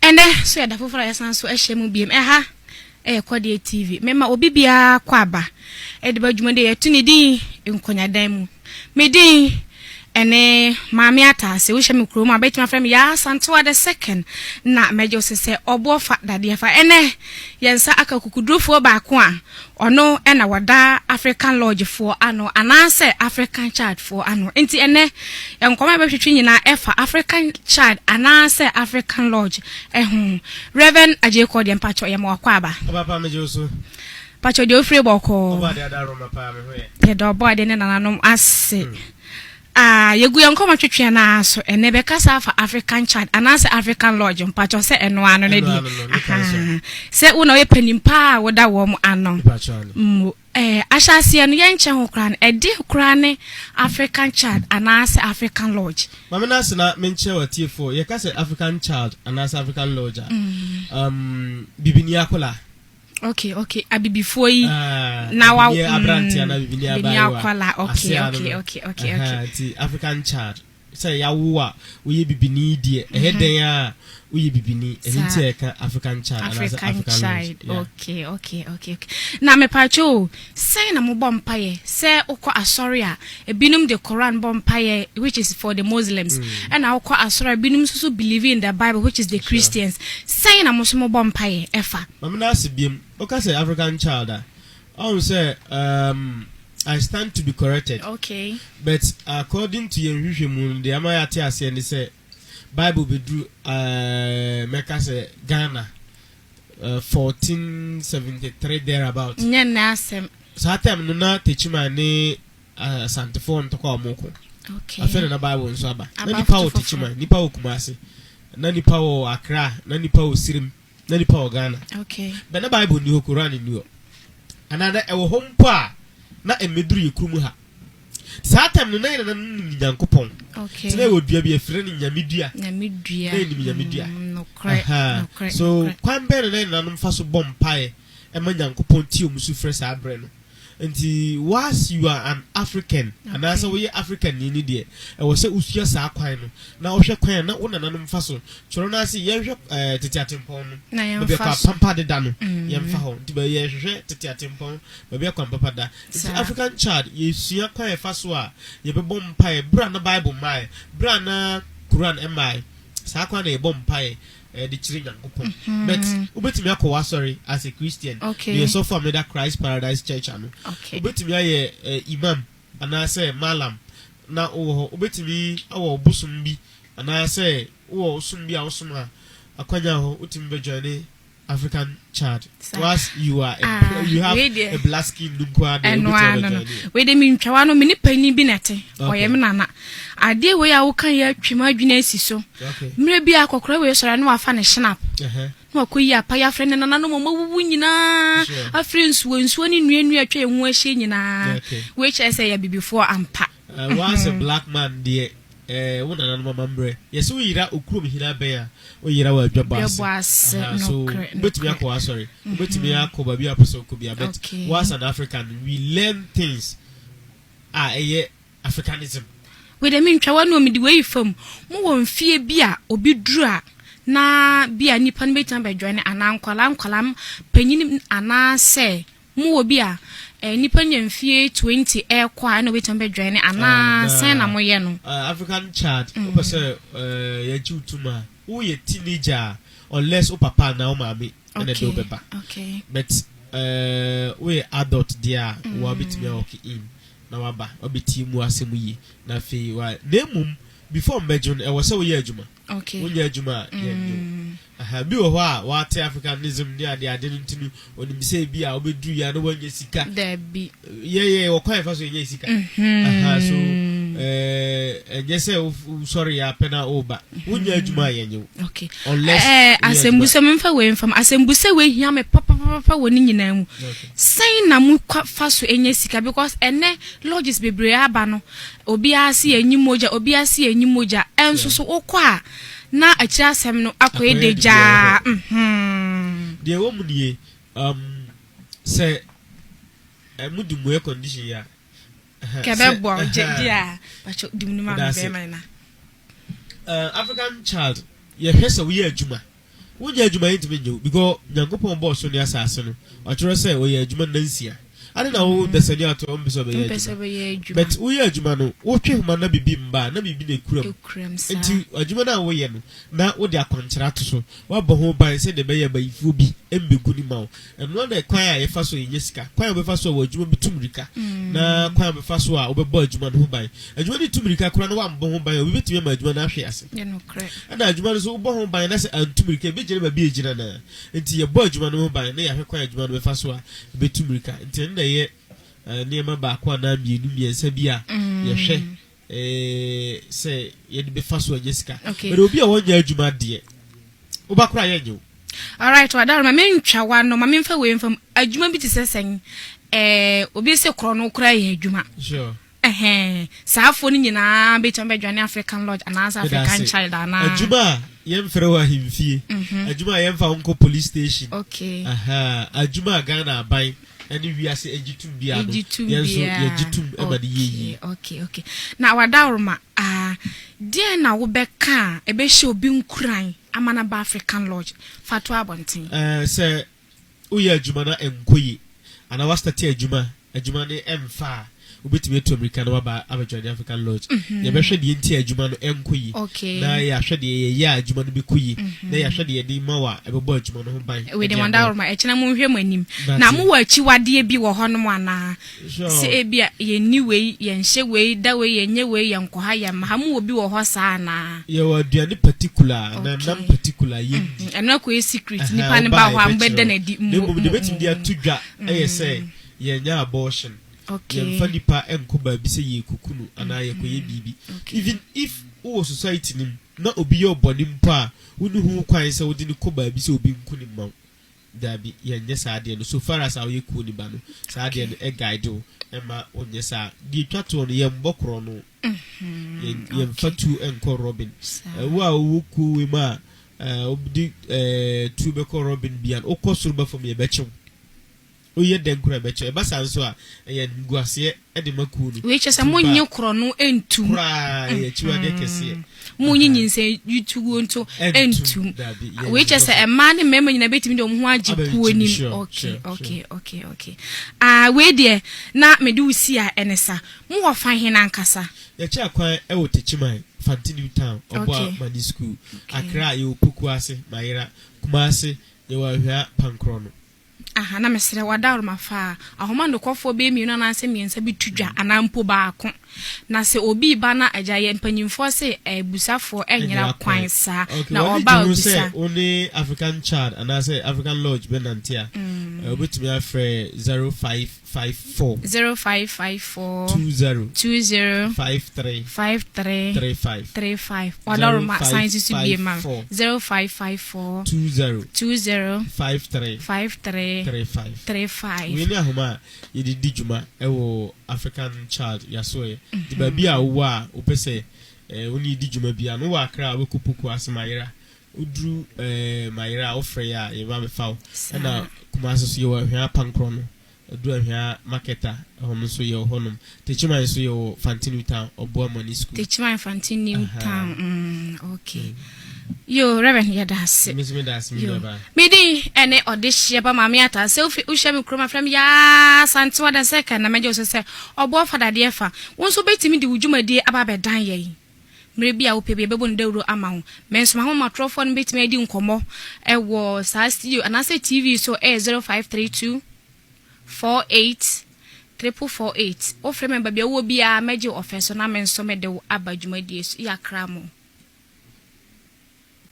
Ɛnnɛ nso yɛ da foforɔ a yɛsan so ahyia mu biem. Ɛha yɛ Kɔdeɛ TV. Mema obi biara kɔ aba de ba dwumadie a yɛto ne din Nkonyadan mu. Me din ɛne Maame Ataase. Wohyɛ me kurom a bɛtumi afrɛ me Yaa Asantewa the second na mɛgye wo so sɛ ɔboɔ fa dadeɛ fa. Ɛnnɛ yɛn nsa aka kukudurofoɔ baako a Ɔno na wɔda African Lodge foɔ ano anaasɛ African Child foɔ ano. Nti ɛnɛ nkɔmɔ a yɛbɛtwetwe nyinaa ɛfa African Child anaasɛ African Lodge ɛho. Rev. Adjei Kɔdeɛ mpakyɛw yɛma wakɔ aba. Ɔba pa megye wo so. Mpakyɛw deɛ ofire bɔkɔɔ. Ɔbɔ adeɛ ada Roma paa me ho yɛ. Yɛda ɔbɔ adeɛ ne nananom ase. Ah, yɛgu yɛn nkɔmmɔ twetweɛ no ara so. Ɛnnɛ bɛkasa afa African Child anaasɛ African Lodge. Mpakyɛw sɛ ɛno ano no deɛ. Ahaa. Sɛ wo na woyɛ panin paa a woda wɔn ano. Mmo. Eh, ahyɛaseɛ no yɛnkyɛ ho koraa no, ɛdeɛ koraa ne African Child anaasɛ African Lodge? Ma me nase na menkyerɛ w'atiefoɔ, yɛka sɛ African Child anaasɛ African Lodge a, um, bibini akwadaa. Okay, okay. Abibifoɔ yi. Ah, na wa bibini aberante anaa bibini abaayewa. Akwala. Okay, okay, okay, okay, okay. Nti African child sɛ yawo a woyɛ bibini deɛ ɛyɛ mhm. dɛn a woyɛ bibini ɛno nti a yɛka African child anaasɛ African child. Okay, okay, okay, okay. Na mepatwo o, sɛn na mobɔ mpaeɛ sɛ wokɔ asɔre a ebinom de Quran bɔ mpaeɛ which is for the Muslims ɛna mm. wokɔ asɔre a ebinom nso so believe in the Bible which is the Christians. Sɛn na mo nso mobɔ mpaeɛ ɛfa? Ma me nan ase biom. Woka sɛ African child a, ɔhu sɛ um, I stand to be corrected. Okay. But according to yɛn nhwehwɛmu no, deɛ ama yɛate aseɛ ne sɛ Bible bɛduru uh, mɛka sɛ Ghana uh, 1473 thereabout. Nyɛ nnɛ asɛm. Saa time no na Techiman ne Asantefoɔ ntɔkwa a wɔko. Okay. Afei na na Bible nso aba. Na nipa wɔ Techiman, nipa wɔ Kumasi, na nipa wɔ Accra, na nipa wɔ Sirim. Na nipa wɔ Ghana. Okay. But na Bible nni hɔ, Koran nni hɔ. Anaa na ɛwɔ hɔ mpo a, na ɛmmɛduru yɛ kurom ha. Saa time no, na yɛn nananom nim Nyankopɔn. Okay. Nti na yɛwɔ dua bi, yɛfrɛ no Nyame dua. Nyame dua. Na yɛnim Nyame dua. Nokorɛ, nokorɛ, So, nokorɛ. kwan bɛn na na yɛn nananom fa so bɔ mpaeɛ ma Nyankopɔn tie wɔn sufrɛ saa berɛ no? Nti whilst you are an African anaasɛ woyɛ Africanni no deɛ, ɛwɔ sɛ wosua saa kwan no na wohwɛ kwan a na wo nananom fa so. Twerɛ no ara se yɛnhwɛ eh, tete atempɔn no, Na baabi a yɛmfa so. kwan pampa deda no, yɛmfa hɔ. Nti baabi yɛhwehwɛ tete atempɔn, baabi a kwan papa da. Nti Saa. African child, yɛsua kwan a yɛfa so a yɛbɛbɔ mpaeɛ berɛ a na Bible mmaeɛ, berɛ a na Quran mmaeɛ. Saa kwan na yɛbɔ mpaeɛ de kyerɛ Nyankopɔn. But wobɛtumi akɔ w'asɔre as a Christian. Okay. Meyɛ sɔfo a meda Christ Paradise Church ano. Okay. Wobɛtumi ayɛ eh, imam anaasɛ malam na wowɔ hɔ. Wobɛtumi awɔ bosom bi anaasɛ wowɔ som bi a wosom a akwanya hɔ wotumi bɛjoine African child. Whilst you are a, Ah, you have wei deɛ. a black skin no nko ara deɛ ɛno wobɛtumi ara no no abɛjoine. wei de mentwa w'ano me ne panyin bi na ɛte Okay. ɔyɛ me nana adeɛ wei a woka yɛ atwi m'adwene asi so Okay. mmerɛ bi a akɔkora wei sɔre a na wafa ne shenap Uh-huh. na wakɔyi apae afrɛ ne nananom ɔma wuwu nyinaa Sure. afiri nsuo nsuo ne nnua nnua atwa yɛn ho ahyia nyinaa Okay. wei kyerɛ sɛ yɛ abibifoɔ ampa Once a black man deɛ eh, wo nananom amammerɛ yɛsɛ woyera okurom hene abɛn a woyera wɔ adwabɔ ase Adwabɔ ase, Aha, so nokorɛ, wobɛtumi nokorɛ. akɔ w'asɔre wobɛtumi akɔ baabi a wopɛ sɛ wokɔ bia but Okay. once an African we learn things a ɛyɛ Africanism. Wei deɛ mentwa w'ano o, mede wei refa mu. Mowɔ mfeɛ bi a obi duru a na bi a nipa no bɛtumi abɛ join anaa nkwadaa nkwadaa panyin anaasɛ mowɔ bi a eh, nipa nya mfeɛ 20 ɛrekɔ a ɛna obɛtumi abɛ join anaa sɛn na moyɛ no? African child, wopɛ sɛ yɛgye wo tom a, woyɛ teenager a unless wo papa anaa wo maame ɛna ɛde wo bɛba. Okay. But woyɛ adult deɛ a, woabɛtumi a walk in. na waba wabɛtie mu asɛm yie na afei wa na mmom before mbɛgye no ɛwɔ sɛ woyɛ adwuma okay. wonyɛ adwuma a yɛnnye wo mm. aha bi wɔ hɔ a wate africanism ne ade ade no nti no onim sɛ bi a wobɛduru yɛ a na wanya sika dabi yɛyɛ wɔ kwan yɛfa so yɛnya sika mm-hmm. aha so ɛnyɛ sɛ wosɔre yɛ apɛ na woba wonyɛ adwuma a yɛnyɛ wo okay. unless eh, woyɛ asɛmbusa memfa wei mfam asɛmbusa wei hia me papapapa wɔ ne nyinaa mu Okay. Sɛn na mo fa so nya sika because ɛnɛ lodges bebree aba no obiara se yɛnyi mogya obiara se yɛnyi mogya ɛnso so wokɔ a na akyire asɛm no akɔyɛ dagyaa mhm. Deɛ ɛwɔ mu nie um, sɛ mo di mu air condition yi a Kɛbɛboa wo gye gye a pakyɛ di mu no ma me bɛrima no na. African child, yɛhwɛ sɛ woyɛ adwuma. Wonyɛ adwuma a yɛntumi nnye wo because Nyankopɔn bɔɔ soro ne asaase no, ɔkyerɛ sɛ ɔyɛ adwuma nna nsia. Ade na wo dasani ato a wompɛ sɛ ɔbɛyɛ adwuma. But woyɛ adwuma no, wotwe homa na biribi mba a, na biribi na ekura mu. Nti adwuma no a woyɛ no, na wode akwankyerɛ ato so. Woabɔ ho ban sɛdeɛ ɛbɛyɛ a bayifoɔ bi mmɛgu no mma wo. Ɛno ara na kwan a yɛfa so yɛnya sika, kwan a wobɛfa so a w'adwuma bɛtu mmirika, na kwan a wobɛfa so a wobɛbɔ adwuma no ho ban. Adwuma no tu mmirika koraa na woammɔ ho ban a, obi bɛtumi ama adwuma no ahwe ase. Ɛna adwuma no nso wobɔ ho ban na sɛ antu mmirika a, ɛbɛgyina baabi a ɛgyina no ara. Nti yɛbɔ adwuma no ho ban na yɛahwɛ kwan a adwuma no bɛfa so a ɛbɛtu mmirika. Nti ɛno na ɛyɛ nneɛma baako anaa mmienu mmiɛnsa bi a yɛhwɛ sɛ yɛde bɛfa so anya sika. But obi a wɔnyɛ adwuma deɛ, woba koraa yɛnyɛ wo. Alright, wadaro ma mentwa w'ano, ma memfa wei mfa mu. Adwuma bi te sɛ sɛn? Eh, obi se korɔ no koraa yɛ adwuma. Sure. Ɛhɛn, saa afoɔ no nyinaa bɛtumi abɛdwane African Lodge anaasɛ African Child anaa? Adwuma a yɛmfrɛ wɔ ahemfie, adwuma a yɛmfa wo nkɔ police station, okay. Aha, adwuma a Ghana aban ne wiase agye tum biara no, yɛn nso yɛgye tum ma no yɛ yie. Okay, okay. Na wadaworoma, ah, deɛn na wobɛka a ɛbɛhyɛ obi nkuran ama no aba African Lodge? Fa to abɔnten. Eh, sɛ woyɛ adwuma na ɛnkɔ yie, anaa woastate adwuma, adwuma no ɛmfa a, wobɛtumi atu ammirika na woaba abɛjoine African Lodge. Yɛbɛhwɛ deɛ nti a adwuma no ɛnkɔ yie, na yɛahwɛ deɛ yɛyɛ a adwuma no bɛkɔ yie, na yɛahwɛ deɛ yɛde ma wo a ɛbɛbɔ adwuma no ho ban. Wei deɛ mo adaworoma, ɛkyena monhwɛ mo anim. Na mowɔ akyiwadeɛ bi wɔ hɔnom anaa? Sɛ ebia yɛnni wei, yɛnhyɛ wei, da wei yɛnyɛ wei, yɛnkɔ ha, yɛmma ha, mowɔ bi wɔ hɔ saa anaa? Yɛwɔ aduane particular anaa nam particular a yɛnni. Ɛno akɔyɛ secret, nnipa no ba hɔ a mobɛda no adi. Na mmom deɛ mɛtumi de ato dwa yɛ sɛ yɛnyɛ abortion. Yɛmfa nnipa nkɔ baabi sɛ yɛrekɔku no anaa yɛrekɔyɛ biribi. Even if wowɔ society no mu na obi yɛ wo bɔne mpo a, wonni ho kwan sɛ wode no kɔ baabi sɛ obi nku no mma wo. Daabi, yɛnyɛ saa adeɛ no. So far as a woyɛ kuo no ba no, saa adeɛ no guide wo mma wonyɛ saa. Deɛ ɛtwa toɔ no, yɛmmɔ korɔno. Yɛn, yɛmfa tuo nkɔ Robin. Wo a wowɔ kuo wei mu a, wode tuo bɛkɔ Robin bia no, wokɔ soro ba fam yɛbɛkye wo. Woyɛ dɛn koraa ɛbɛkyɛ. Ɛba saa nso a, ɛyɛ animguaseɛ de ma kuo no. Wei kyerɛ sɛ monnye korɔno ntum. Koraa, ɛyɛ akyiwadeɛ kɛseɛ. Monnye nyinsɛn tuo nso ntum. Daabi, yɛn Wei kyerɛ sɛ mmaa ne mmarima nyinaa bɛtumi de wɔn ho agye kuo no mu. Okay, okay, okay, okay. Ah, wei deɛ, na mede wo si a ɛne sa. Mowɔ fa he ankasa? Yɛkyɛ akwan wɔ Techiman, Fante New Town, Ɔboa Mani School, Accra, yɛwɔ Pokuase, Mayera, Kumasi, yɛwɔ Ahwea Pankorɔ no. Aha, na mesrɛ wo adaworoma fa ahoma nokwafoɔ bɛyɛ mmienu anaasɛ mmiɛnsa bi to dwa anaa mpo baako. Na sɛ obi reba na agya yɛ mpanyimfoɔ se abusafoɔ nyera kwan saa, Okay, na w'ani ɔba gye a ho ɔbisa. sɛ wo ne African Child anaasɛ African Lodge bɛnante a, wobɛtumi afrɛ 0554. 0554. 20. 20. 53. 53. 35. 35. W'adaworoma san susu bie ma me. 0554. 20. 20. 53. 53. 35. 35. Wei ne ahoma a yɛde di dwuma wɔ African Child Yasoɛ. Nti baabi a wowɔ a wopɛ sɛ wo ne yɛdi dwuma biara no, wowɔ Accra a wobɛkɔ Pokuase Mayera. Woduru Mayera a wofrɛ yɛ a yɛba abɛfa wo. Ɛna Kumasi nso yɛwɔ Ahwea Apankorɔ no. Ɛdu Ahwea market a, ɛhɔ no nso yɛwɔ hɔnom. Techiman nso yɛwɔ Fante New Town, Ɔboa Money School. Techiman Fante New Town, mm, okay. Yo, Reverend, yɛda ase. Me nso meda ase, me Yo. nuabaa. Me din ɛne ɔdehyeɛ ba Maame Atta. Sɛ wofi wohyia me kurom afrɛ me yaa Santewa da sɛ kan na mɛgye wo so sɛ ɔboa fa dadeɛ fa. Wo nso wobɛtumi de wo dwumadie aba abɛdan yɛn. Mmerɛ bi a wopɛ bi yɛbɛbɔ no dawuro ama wo. Me nso m'ahomatorɔfoɔ no bɛtumi adi nkɔmmɔ wɔ saa studio anaasɛ TV so ɛyɛ 0532 48 4448. Wofrɛ me baabi a wowɔ biara mɛgye wo ɔfɛ so na me nso mede wo aba dwumadie so. Yɛakra mo.